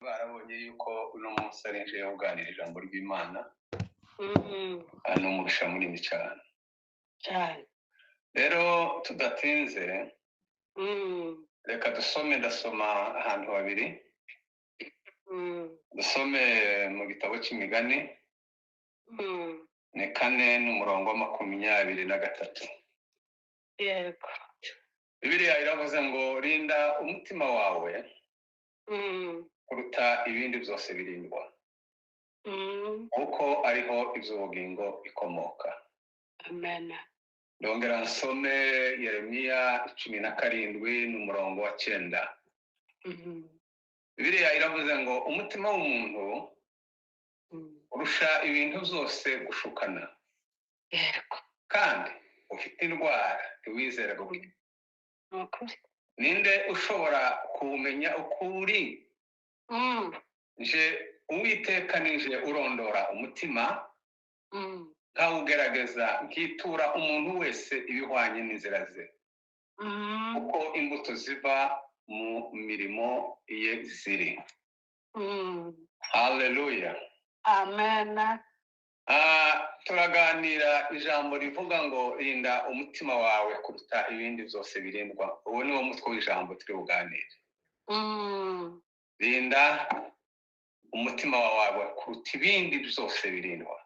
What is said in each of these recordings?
Barabonye yuko uno munsi ari nje yo kuganira ijambo ry'Imana. Ni umugisha munini cyane. Cyane. Rero tudatinze, reka dusome. Ndasoma ahantu habiri. Dusome mu gitabo cy'Imigani, ni 4 n'umurongo wa 23. Bibiliya iravuze ngo: "Rinda umutima wawe kuruta ibindi byose birindwa, kuko ariho iby'ubugingo bikomoka." Amen. Ndongera nsome Yeremiya 17 n'umurongo wa 9. Bibiliya iravuze ngo: "Umutima w'umuntu urusha ibintu byose gushukana, kandi ufite indwara ntiwizere gukira. Ni ukuri. Ninde ushobora kuwumenya uko uri? Nje Uwiteka nije urondora umutima, nkawugerageza, nkitura umuntu wese ibihwanye n'inzira ze, kuko imbuto ziva mu mirimo ye ziri." Haleluya. Amen. Turaganira ijambo rivuga ngo: "Rinda umutima wawe kuruta ibindi byose birindwa." Uwo ni wo mutwe w'ijambo turi buganire. Rinda umutima wawe kuruta ibindi byose birindwa.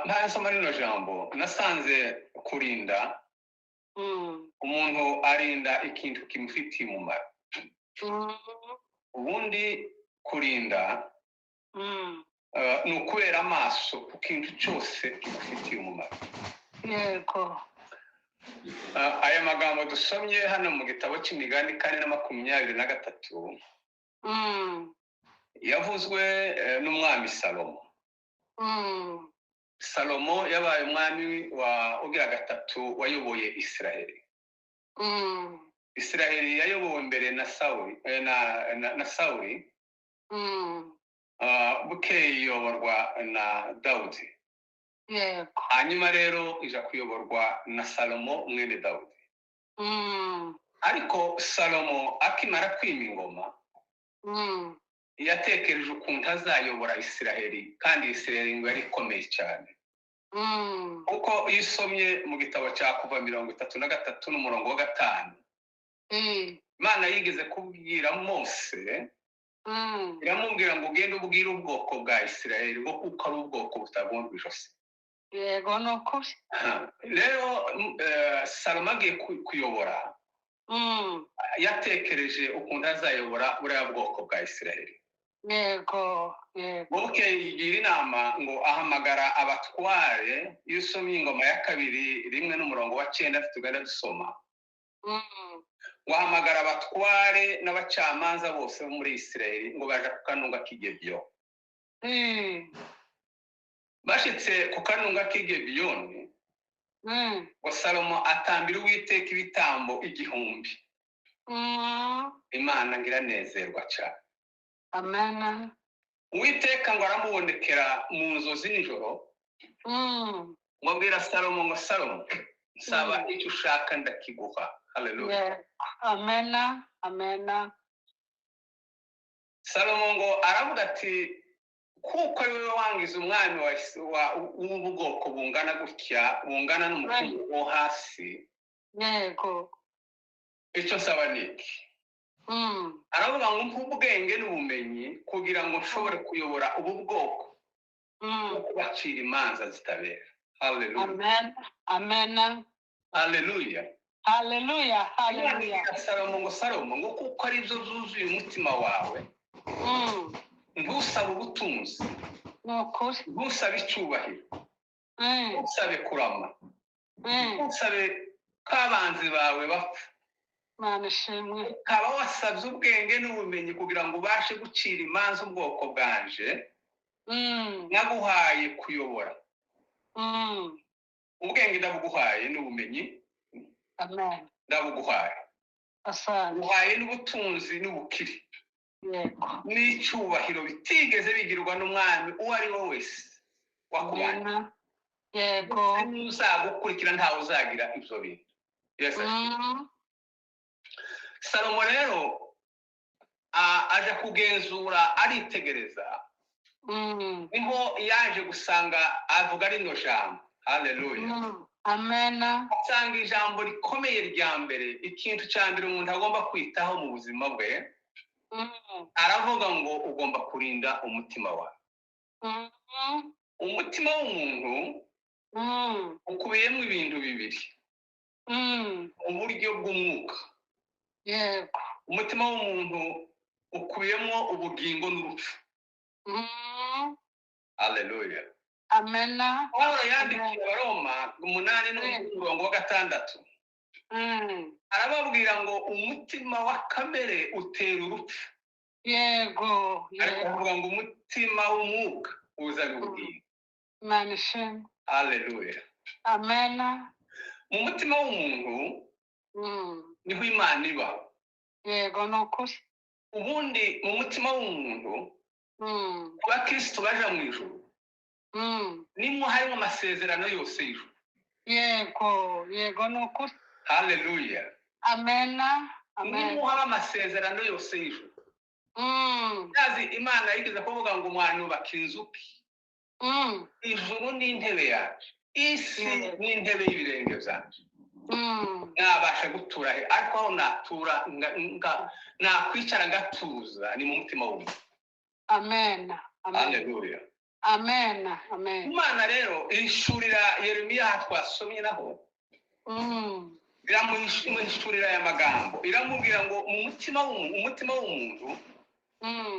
Nta nsoma rino jambo, nasanze kurinda, umuntu arinda ikintu kimufitiye umumaro. Ubundi kurinda ni ukubera amaso ku kintu cyose kigufitiye umumaro. Aya magambo dusomye hano mu gitabo cy'Imigani 4 na 23 yavuzwe n'umwami Salomo. Salomo yabaye umwami wa ugira gatatu wayoboye Isiraheli. Isiraheli yayobowe mbere na Sawuli, na Sawuli, bukeye iyoborwa na Dawudi. Hanyuma rero ija kuyoborwa na Salomo mwene Dawudi. Ariko Salomo akimara kwima ingoma, yatekereje ukuntu azayobora Isiraheli, kandi Isiraheli ngo yari ikomeye cyane, kuko iyo usomye mu gitabo cya Kuva 33 n'umurongo wa 5, Imana yigeze kubwira Mose, iramubwira ngo: "Ugende ubwire ubwoko bwa Isiraheli ngo kuko ari ubwoko butagondwa ijosi." Yego, ni ukuri. Rero Salomo agiye kuyobora, yatekereje ukuntu azayobora buriya bwoko bwa Isiraheli. yego yego Bukeye yigira inama ngo ahamagara abatware. Iyo usomye Ingoma ya Kabiri 1 n'umurongo wa 9 tugenda dusoma, ngo ahamagara abatware n'abacamanza bose bo muri Isiraheli, ngo baje ku kanunga k'i Gibeyoni. Bashitse ku kanunga k'i Gibeyoni, ngo Salomo atambira Uwiteka ibitambo 1000. Imana ngo iranezerwa cyane. Amen. Uwiteka ngo aramubonekera mu nzozi nijoro, ngo abwira Salomo ngo: "Salomo, nsaba icyo ushaka ndakiguha." Haleluya. Amen, amen. Salomo ngo aravuga ati: "Kuko ari wowe wangiza umwami w'ubu bwoko bungana gutya, bungana n'umukungugu wo hasi, icyo nsaba ni iki?" Aravuga ngo: "Mpe ubwenge n'ubumenyi kugira ngo nshobore kuyobora ubu bwoko no kubacira imanza zitabera." Haleluya. Amen, amen. Haleluya. Haleluya, haleluya. Imana Salomo ngo: "Salomo, ngo kuko ari byo byuzuye umutima wawe, ntusabe ubutunzi, Ni ukuri. ntusabe icyubahiro, ntusabe kurama, ntusabe ko abanzi bawe bapfa, Imana ishimwe. ukaba wasabye ubwenge n'ubumenyi kugira ngo ubashe gucira imanza ubwoko bwanje naguhaye kuyobora. Ubwenge ndabuguhaye n'ubumenyi, Amen. ndabuguhaye, Asante. nguhaye n'ubutunzi n'ubukire n'icyubahiro bitigeze bigirwa n'umwami uwo ari we wese wakubanye. Amen. Yego. N'uzagukurikira ntawe uzagira ibyo bintu." Yesu ashimwe. Salomo rero Aja kugenzura, aritegereza, niho yaje gusanga avuga rino jambo. Haleluya. Amena. Asanga ijambo rikomeye rya mbere, ikintu cya mbere umuntu agomba kwitaho mu buzima bwe, aravuga ngo ugomba kurinda umutima wawe. Umutima w'umuntu ukubiyemo ibintu bibiri mu buryo bw'umwuka. Umutima w'umuntu ukubiyemo ubugingo n'urupfu. Haleluya. Amena. Pawulo yandikiye Abaroma 8 n'umurongo wa 6, arababwira ngo umutima wa kamere utera urupfu, ariko aravuga ngo umutima w'umwuka uzana ubugingo. Imana ishimwe. Haleluya. Amena. Mu mutima w'umuntu niho Imana iba. Yego, ni ukuri. Ubundi mu mutima w'umuntu, abakristo baja mu ijuru, nimwo harimo amasezerano yose y'ijuru. Yego, yego, ni ukuri. Haleluya. Amena, amen. Nimwo haba amasezerano yose y'ijuru. Yazi Imana yigeze kuvuga ngo mwanubaka inzu ki? Ijuru ni intebe yacu, isi ni intebe y'ibirenge byacu. Nabasha gutura he? Ariko aho natura nakwicara ngatuza ni mu mutima w'umuntu. Amen, amen. Haleluya. Amen, amen. Imana rero ishurira Yeremiya aha twasomye naho, iramuhishurira aya magambo, iramubwira ngo mu mutima w'umuntu, umutima w'umuntu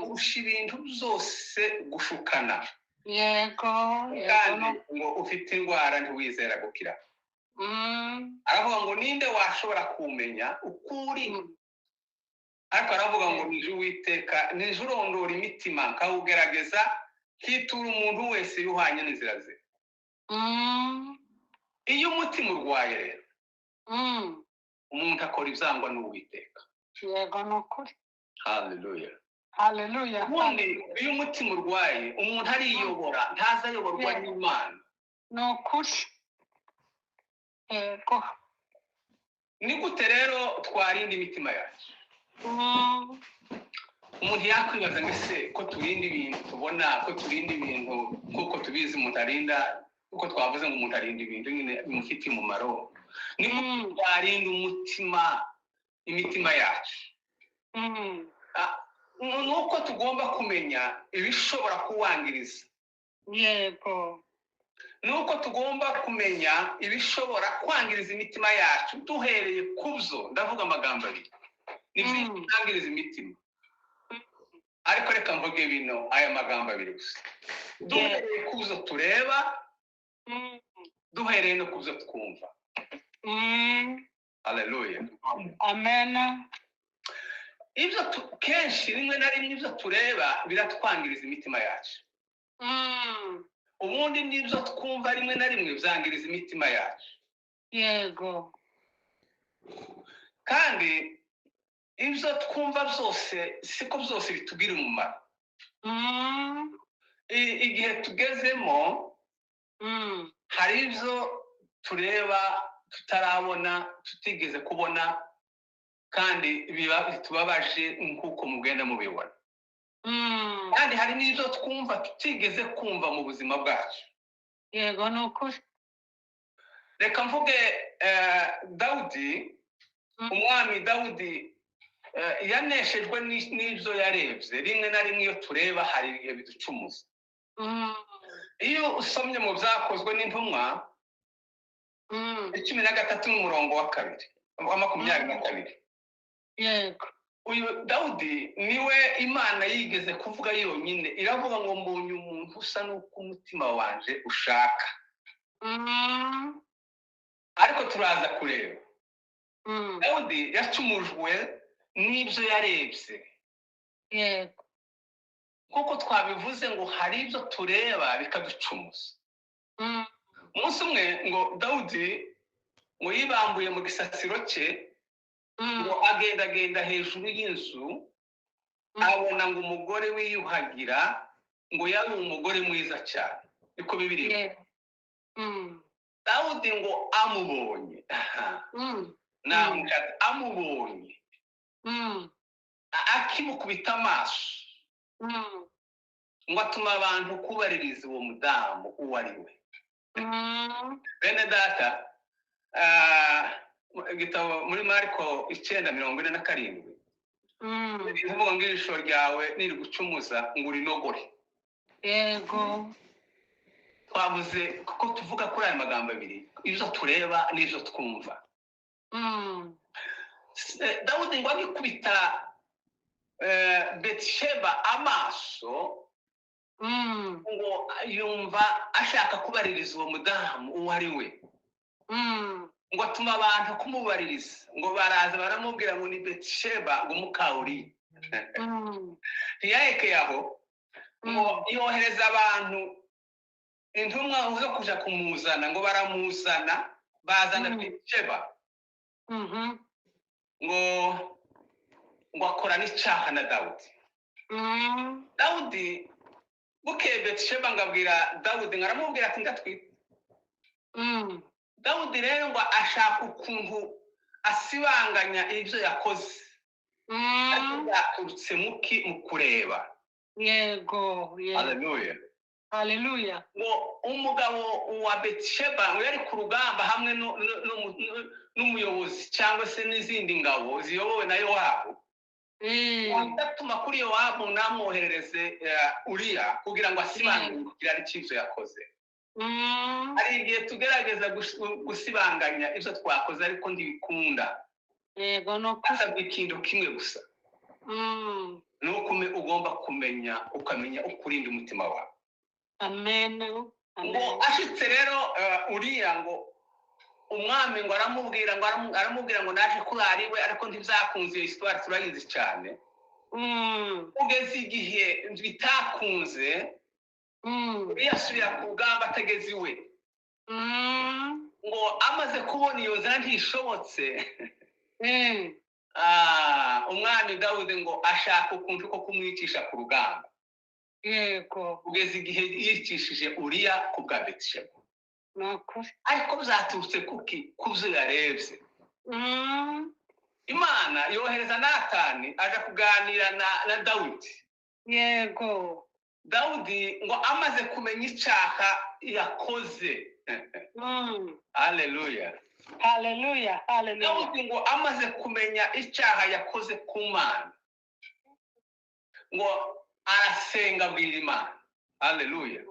urusha ibintu byose gushukana. Yego, yego. Kandi ngo ufite indwara ntiwizera gukira. Aravuga ngo ninde washobora kumenya ukuri? Ariko aravuga ngo nije Uwiteka, nije urondora imitima, nkawugerageza, nkitura umuntu wese yuhanye n'inzira ze. Iyo umutima urwaye rero, umuntu akora ibyangwa n'Uwiteka. Yego, ni ukuri. Haleluya. Haleluya. Ubundi iyo umutima urwaye, umuntu ariyobora, ntaza ayoborwa n'Imana. Ni ukuri. Yego. Ni gute rero twarinda imitima yacu? Umuntu yakwibaza ngo ese ko turinda ibintu tubona, ko turinda ibintu kuko tubizi umuntu arinda, kuko twavuze ngo umuntu arinda ibintu nyine bimufitiye umumaro, ni gute twarinda umutima, imitima yacu? Ni uko tugomba kumenya ibishobora kuwangiriza. Yego. Ni uko tugomba kumenya ibishobora kwangiriza imitima yacu duhereye ku byo. Ndavuga amagambo abiri ni byinshi byangiriza imitima, ariko reka mvuge bino, aya magambo abiri gusa. Duhereye ku byo tureba, duhereye no ku byo twumva. Haleluya. Amen. Ibyo kenshi rimwe na rimwe ibyo tureba biratwangiriza imitima yacu. Ubundi n'ibyo twumva rimwe na rimwe byangiriza imitima yacu. Yego. Kandi ibyo twumva byose siko byose bitugirira umumaro. Igihe tugezemo, hari ibyo tureba tutarabona, tutigeze kubona, kandi biba bitubabaje nk'uko mugenda mubibona. Kandi hari n'ibyo twumva tutigeze kumva mu buzima bwacu. Yego, ni ukuri. Reka mvuge Dawudi, umwami Dawudi, yaneshejwe n'ibyo yarebye. Rimwe na rimwe iyo tureba hari ibihe biducumuza. Iyo usomye mu byakozwe n'intumwa 13 n'umurongo wa 2 wa 22. Yego. Uyu Dawudi niwe Imana yigeze kuvuga yonyine, iravuga ngo mbonye umuntu usa n'uko umutima wanje ushaka. Ariko turaza kureba. Dawudi yacumujwe n'ibyo yarebye. Yego. Kuko twabivuze ngo hari ibyo tureba bikaducumuza. Umunsi umwe ngo Dawudi ngo yibambuye mu gisasiro cye, ngo agendagenda hejuru y'inzu, abona ngo umugore wiyuhagira, ngo yari umugore mwiza cyane. Niko Bibiliya. Dawudi ngo amubonye. Amubonye. Akimukubita amaso, ngo atuma abantu kubaririza uwo mudamu uwo ari we. Bene data, igitabo muri Mariko 9:47, ivuga ngo ijisho ryawe nirigucumuza ngo urinogore. Twavuze kuko tuvuga kuri aya magambo abiri, ibyo tureba n'ibyo twumva. Dawudi ngo agikubita Betisheba amaso, ngo yumva ashaka kubaririza uwo mudamu uwo ari we. Ngo atuma abantu kumubaririza, ngo baraza baramubwira ngo ni Betisheba, ngo muka Uriya. Ntiyahekeye aho, ngo yohereza abantu intumwa zo kuja kumuzana, ngo baramuzana, bazana Betisheba. Ngo akora n'icyaha na Dawudi. Dawudi bukeye, Betisheba ngo abwira Dawudi, ngo aramubwira ati ndatwite. Dawudi rero ngo ashaka ukuntu asibanganya ibyo yakoze, ariko byaturutse muki? Mu kureba. Yego, yego. Haleluya. Haleluya. Ngo umugabo wa Betisheba ngo yari ku rugamba hamwe n'umuyobozi cyangwa se n'izindi ngabo ziyobowe na Yowabu. Atuma kuri Yowabu, namwoherereze Uriya kugira ngo asibanganye ikirari cy'ibyo yakoze. Hari igihe tugerageza gusibanganya ibyo twakoze, ariko ntibikunda. Yego, ni ukuri. Hasabwa ikintu kimwe gusa, ni uko ugomba kumenya, ukamenya uko urinda umutima wawe. Amen. Ngo Amen. ashitse rero Uriya, ngo umwami ngo aramubwira, ngo aramubwira ngo naje kurara iwe, ariko ntibyakunze. Iyo histoire turayizi cyane. Kugeza igihe bitakunze, Uriya asubira ku rugamba atageze iwe. Ngo amaze kubona iyo nzira ntishobotse, umwami Dawudi ngo ashaka ukuntu ko kumwicisha ku rugamba, kugeza igihe yicishije Uriya ku bwa Betisheba. Ni ukuri. Ariko byaturutse kuki? Ku byo yarebye. Imana yohereza Natani aja kuganira na Dawudi. Dawudi ngo amaze kumenya icyaha yakoze, haleluya, Haleluya, haleluya. Dawudi ngo amaze kumenya icyaha yakoze ku Mana, ngo arasenga, abwira Imana, haleluya.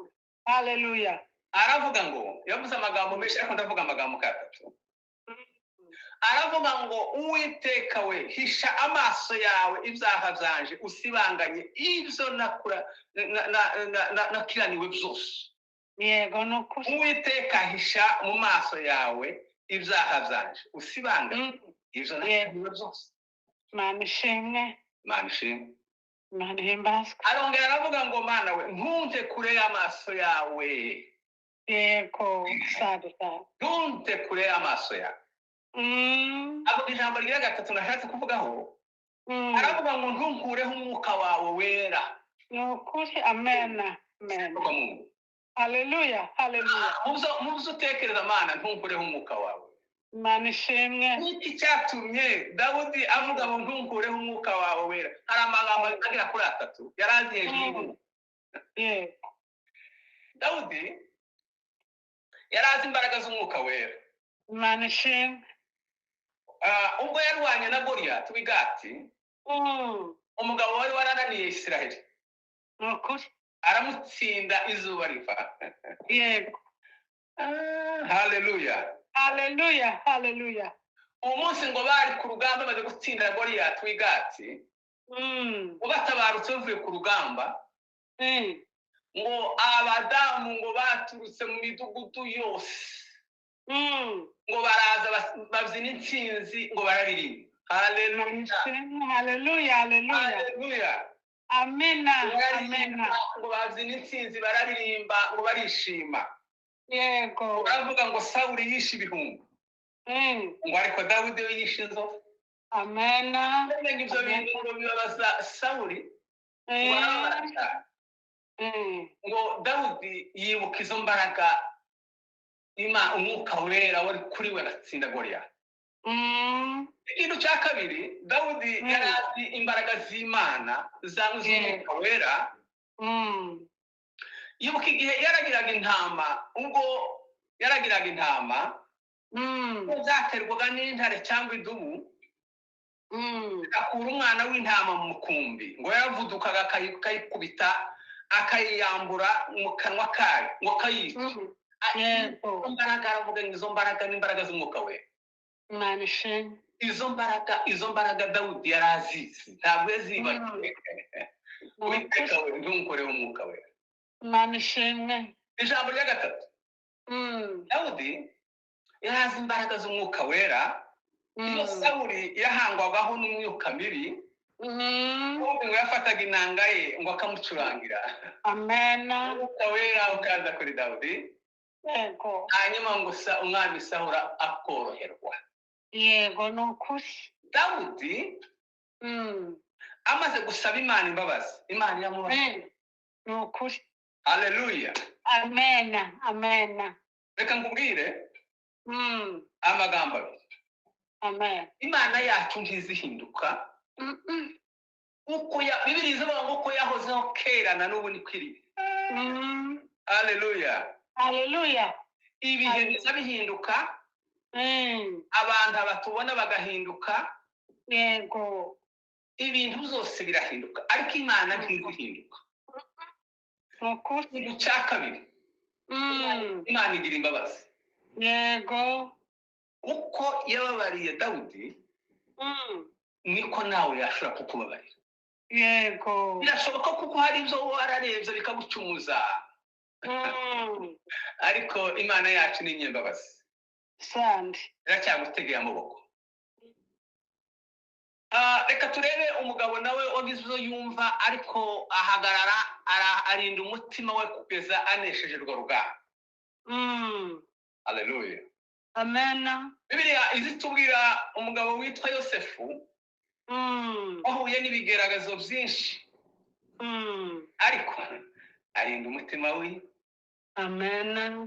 Haleluya. Aravuga ngo, yavuze amagambo menshi, ariko ndavuga amagambo atatu. Aravuga ngo: "Uwiteka we, hisha amaso yawe ibyaha byanje, usibanganye ibyo nakiraniwe byose." Yego, ni ukuri. "Uwiteka, hisha mu maso yawe ibyaha byanje, usibanganye ibyo nakiraniwe byose." Mana ishimwe. Imana ishimwe. Imana ihimbazwe. Arongera aravuga ngo: "Mana we, ntunte kure y'amaso yawe." Yego, sabe sabe. "Ntunte kure y'amaso yawe." Avuga ijambo rya gatatu nashatse kuvugaho. Aravuga ngo: "Ntunkureho umwuka wawe wera." Ni ukuri, amen, amen. Kuvuga mu Haleluya, haleluya. Mu byo utekereza, Mana, ntunkureho umwuka wawe. Imana ishimwe. Niki cyatumye Dawudi avuga ngo ntunkureho umwuka wawe wera? Hari amagambo agera kuri atatu yari azi hejuru y'ubu. Dawudi yari azi imbaraga z'umwuka wera. Imana ishimwe. Ubwo yarwanye na Goliyati w'i Gati, umugabo wari warananiye Isiraheli, Ni ukuri. aramutsinda izuba riva. Haleluya. Haleluya, haleluya. Uwo munsi ngo bari ku rugamba, bamaze gutsinda Goliyati w'i Gati, ngo batabarutse bavuye ku rugamba, ngo abadamu ngo baturutse mu midugudu yose, ngo baraza babyina intsinzi, ngo bararirimba. Imana Haleluya. ishimwe, haleluya, haleluya. Haleluya. Amena, amena. Bararirimba, ngo babyina intsinzi, bararirimba, ngo barishima. Baravuga ngo Sawuli yishe ibihumbi, ngo ariko Dawidi we yishe inzovu. Amena. Mbega ibyo bintu ngo bibabaza Sawuli, ngo arababara cyane. Ngo Dawudi yibuka izo mbaraga umwuka wera wari kuri we, agatsinda Goliyati. Ikintu cya kabiri, Dawudi yari azi imbaraga z'Imana z'Umwuka Wera. Yibuka igihe yaragiraga intama, ubwo yaragiraga intama zaterwaga n'intare cyangwa idubu, akura umwana w'intama mu mukumbi, ngo yaravudukaga akayikubita, akayiyambura mu kanwa kayo, ngo akayica. Izo mbaraga, aravuga ngo izo mbaraga ni imbaraga z'Umwuka Wera. Imana ishimwe. Izo mbaraga Dawudi yari azizi, ntabwo yazibagiwe. Uwiteka we, ntunkoreho Umwuka Wera. Imana ishimwe. Ijambo rya gatatu, Dawudi yari azi imbaraga z'Umwuka Wera. Iyo Sawuli yahangwagaho n'umwuka mibi, Dawudi ngo yafataga inanga ye, ngo akamucurangira. Amena. Umwuka Wera ukaza kuri Dawudi, hanyuma ngo umwami Sawuli akoroherwa. Yego, ni ukuri. Dawudi amaze gusaba Imana imbabazi, Imana iramubaza. Ni ukuri. Haleluya. Amena, amena. Reka nkubwire amagambo abiri. Amen. Imana yacu ntizihinduka. Uko ya Bibiliya ivuga ngo uko yahozeho kera na n'ubu niko iri. Haleluya. Haleluya. Ibihe biza bihinduka, abantu abatubona bagahinduka, ibintu byose birahinduka, ariko Imana ntizihinduka. Ni ukuri. Ikintu cya kabiri, Imana igira imbabazi. Uko yababariye Dawudi, niko nawe yashobora kukubabarira. Birashoboka kuko hari ibyo wararebye bikagucumuza, ariko Imana yacu ni inyembabazi. Sandi. Iracyagutegeye amaboko. Reka turebe umugabo nawe wagize ibyo yumva, ariko ahagarara, arinda umutima we kugeza anesheje urwo rugamba. Haleluya. Amena. Bibiliya izitubwira umugabo witwa Yosefu, wahuye n'ibigeragazo byinshi, ariko arinda umutima we. Amena.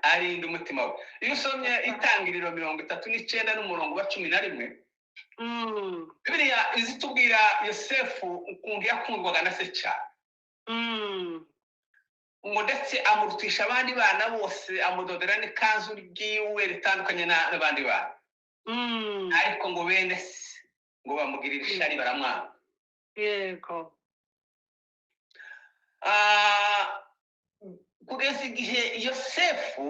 Arinda umutima we. Iyo usomye Itangiriro 39 n'umurongo wa 11, Bibiliya izitubwira Yosefu ukuntu yakundwaga na se cyane, ngo ndetse amurutisha abandi bana bose, amudodera n'ikanzu ryiwe ritandukanye n'abandi bana, ariko ngo bene se ngo bamugirire ishyari, baramwanga. Kugeza igihe Yosefu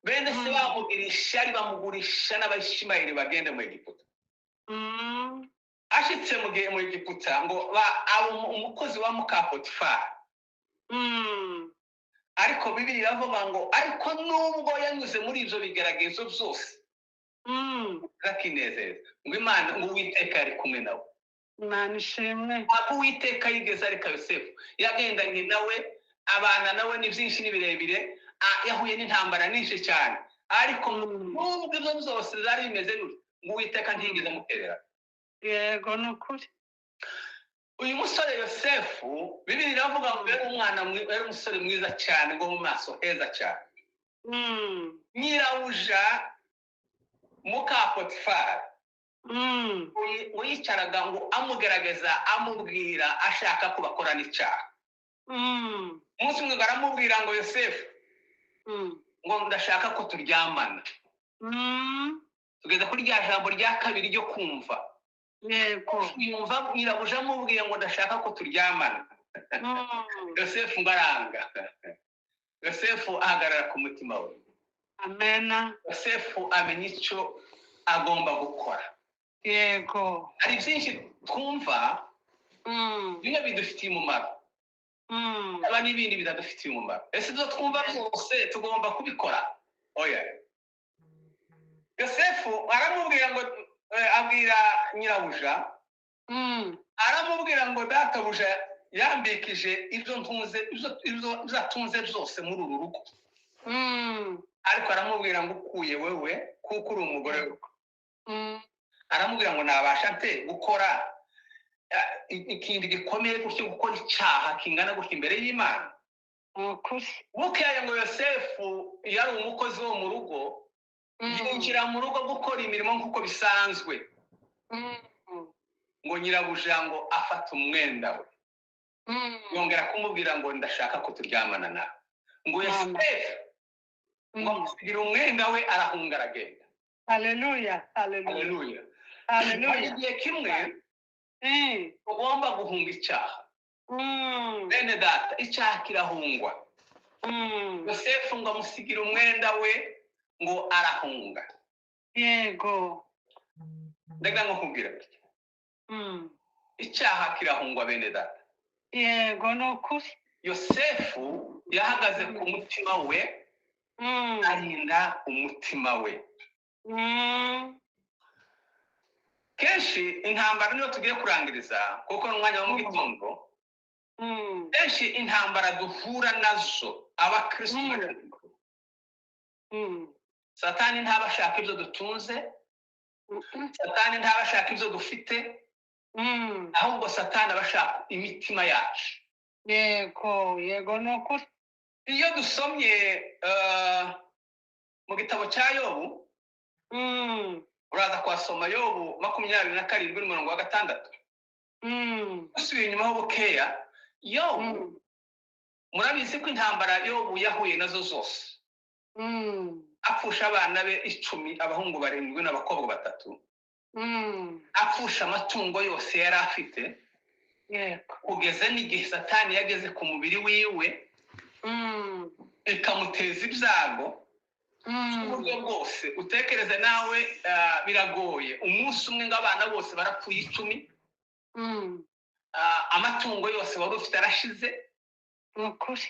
bene se bamugiriye ishyari, bamugurisha n'Abayishimayeli, bagende mu Egiputa. Ashitse mu gihe mu Egiputa, ngo aba umukozi wa muka Potifari. Ariko Bibiliya iravuga ngo ariko nubwo yanyuze muri ibyo bigeragezo byose, akinezeza ngo Imana, ngo Uwiteka yari kumwe nawe. Imana ishimwe. Ntabwo Uwiteka yigeze areka Yosefu, yagendanye nawe, abana nawe, ni byinshi, ni birebire. Yahuye n'intambara nyinshi cyane, ariko nubwo ibyo byose byari bimeze gutyo, ngo Uwiteka ntiyigeze amuterera. Yego, ni ukuri. Uyu musore Yosefu, Bibiliya iravuga ngo yari umwana yari umusore mwiza cyane, ngo mu maso heza cyane. Nyirabuja muka Potifari ngo yicaraga ngo amugerageza, amubwira, ashaka ko bakorana icyaha. Umunsi umwe ngo aramubwira ngo: "Yosefu," ngo, "ndashaka ko turyamana." Tugeze kuri rya jambo rya kabiri ryo kumva. Yumva nyirabuja amubwiye ngo: "Ndashaka ko turyamana." Yosefu ngo aranga. Yosefu ahagarara ku mutima we. Amena. Yosefu amenya icyo agomba gukora. Hari byinshi twumva, bimwe bidufitiye umumaro, haba n'ibindi bitadufitiye umumaro. Ese ibyo twumva byose tugomba kubikora? Oya. Yosefu aramubwira ngo abwira nyirabuja, aramubwira ngo: "Databuja yambikije ibyo ntunze, ibyo atunze byose muri uru rugo." Ariko aramubwira ngo: "Ukuye wewe, kuko uri umugore we." Aramubwira ngo: "Nabasha nte gukora ikintu gikomeye gutyo, gukora icyaha kingana gutyo imbere y'Imana?" Ni ukuri. Bukeye ngo Yosefu yari umukozi wo mu rugo, yinjira mu rugo gukora imirimo nk'uko bisanzwe. Ngo nyirabuja ngo afata umwenda we, yongera kumubwira ngo ndashaka ko turyamana nawe. Ngo Yosefu ngo amusigira umwenda we, arahunga, aragenda. Haleluya, haleluya. Haleluya. Hari Haleluya. igihe kimwe ugomba guhunga icyaha. Bene data, icyaha kirahungwa. Yosefu ngo amusigira umwenda we, ngo arahunga. Ndagira ngo nkubwire gutya: icyaha kirahungwa, bene data. Yego, ni ukuri. Yosefu yahagaze ku mutima we, arinda umutima we. Kenshi intambara niyo tugiye kurangiriza, kuko ni umwanya wa mu gitondo. Kenshi intambara duhura nazo, abakristo, Satani ntaba ashaka ibyo dutunze. Satani ntaba ashaka ibyo dufite. Ahubwo Satani aba ashaka imitima yacu. Yego, ni ukuri. Iyo dusomye mu gitabo cya Yobu, uraza kuhasoma Yobu 27 n'umurongo wa 6. Dusubiye inyuma ho bukeya, Yobu, murabizi ko intambara Yobu yahuye nazo zose, apfusha abana be 10, abahungu barindwi n'abakobwa batatu, apfusha amatungo yose yari afite, kugeza n'igihe Satani yageze ku mubiri wiwe, ikamuteza ibyago uburyo bwose utekereze nawe. Biragoye, umunsi umwe ngo abana bose barapfuye 10, amatungo yose wari ufite arashize, Ni ukuri.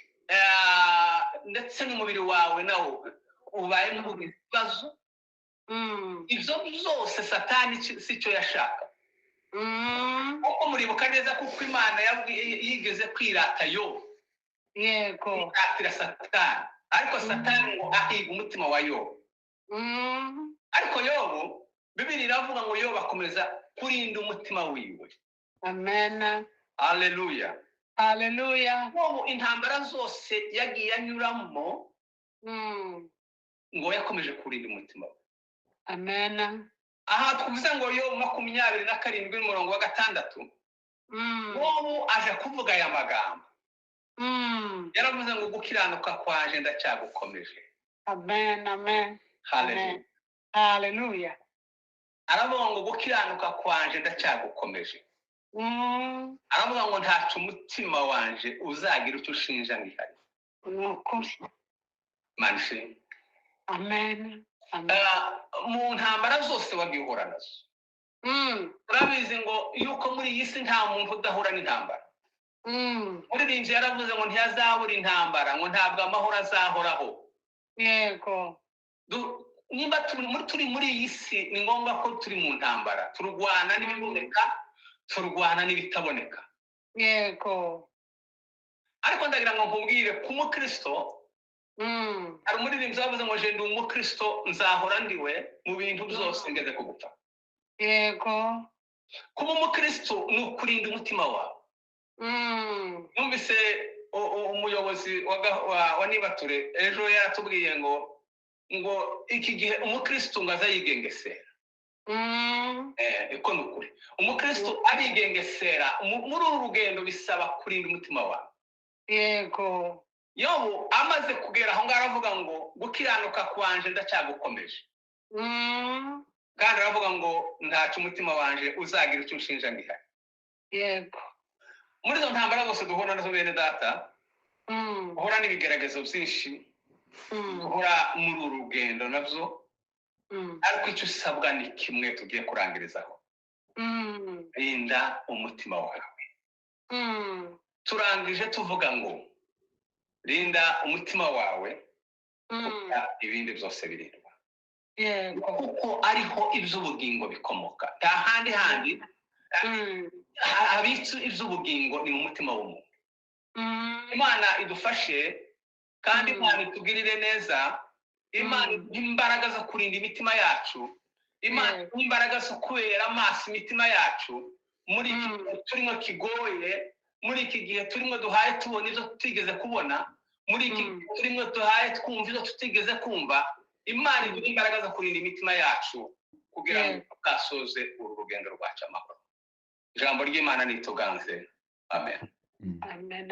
Ndetse n'umubiri wawe nawo ubaye nk'ugize ikibazo. Ibyo byose Satani si cyo yashaka, kuko muribuka neza kuko Imana yigeze kwirata yo kwiratira Satani, ariko Satani ngo ahiga umutima wa Yobu. Ariko Yobu, Bibiri iravuga ngo Yobu akomeza kurinda umutima wiwe. Amen. Haleluya. Haleluya. Yobu intambara zose yagiye anyuramo, ngo yakomeje kurinda umutima we. Amen. Aha twavuze ngo Yobu 27 n'umurongo wa 6, Yobu aje kuvuga aya magambo. Yaravuze ngo gukiranuka kwanje ndacyagukomeje. Amen, amen. Haleluya. Haleluya. Aravuga ngo gukiranuka kwanje ndacyagukomeje. Aravuga ngo ntacyo umutima wanje uzagira icyo ushinja ngihari. Ni ukuri. Imana ishimwe. Amen, amen. Mu ntambara zose wagiye uhura nazo, urabizi ngo yuko muri iyi si nta muntu udahura n'intambara. Umuririmbyi yaravuze ngo ntiyazabura intambara, ngo ntabwo amahoro azahoraho. Nimba turi muri iyi si, ni ngombwa ko turi mu ntambara, turwana n'ibiboneka, turwana n'ibitaboneka. Ariko ndagira ngo nkubwire, ku mukristo, hari umuririmbyi wavuze ngo ndi umukristo, nzahora ndiwe mu bintu byose ngeze ku gupfa. Kuba umukristo ni ukurinda umutima wawe. Numvise umuyobozi wa Nibature ejo yaratubwiye ngo iki gihe umukristo ngo aza yigengesera. Iko ni ukuri, umukristo arigengesera. Muri uru rugendo bisaba kurinda umutima wawe. Yobu amaze kugera aho ngaho aravuga ngo gukiranuka kwanje ndacyagukomeje. Kandi aravuga ngo ntacyo umutima wanje uzagira icyo unshinja ngihari. Muri izo ntambara zose duhura nazo, bene data, duhura n'ibigeragezo byinshi, duhura muri uru rugendo nabyo, ariko icyo usabwa ni kimwe tugiye kurangirizaho: rinda umutima wawe. Turangije tuvuga ngo rinda umutima wawe, ibindi byose birindwa, kuko ariho iby'ubugingo bikomoka. Nta handi handi habitse iby'ubugingo, ni mu mutima w'umuntu. Imana idufashe kandi Imana itugirire neza. Imana iduhe imbaraga zo kurinda imitima yacu. Imana iduhe imbaraga zo kubera amaso imitima yacu muri iki gihe turimo kigoye, muri iki gihe turimo duhaye tubona ibyo tutigeze kubona, muri iki gihe turimo duhaye twumva ibyo tutigeze kumva. Imana iduhe imbaraga zo kurinda imitima yacu. Kugira ngo tuzasoze uru rugendo rwacu amahoro. Ijambo ry'Imana nituganze. Amen. Amen.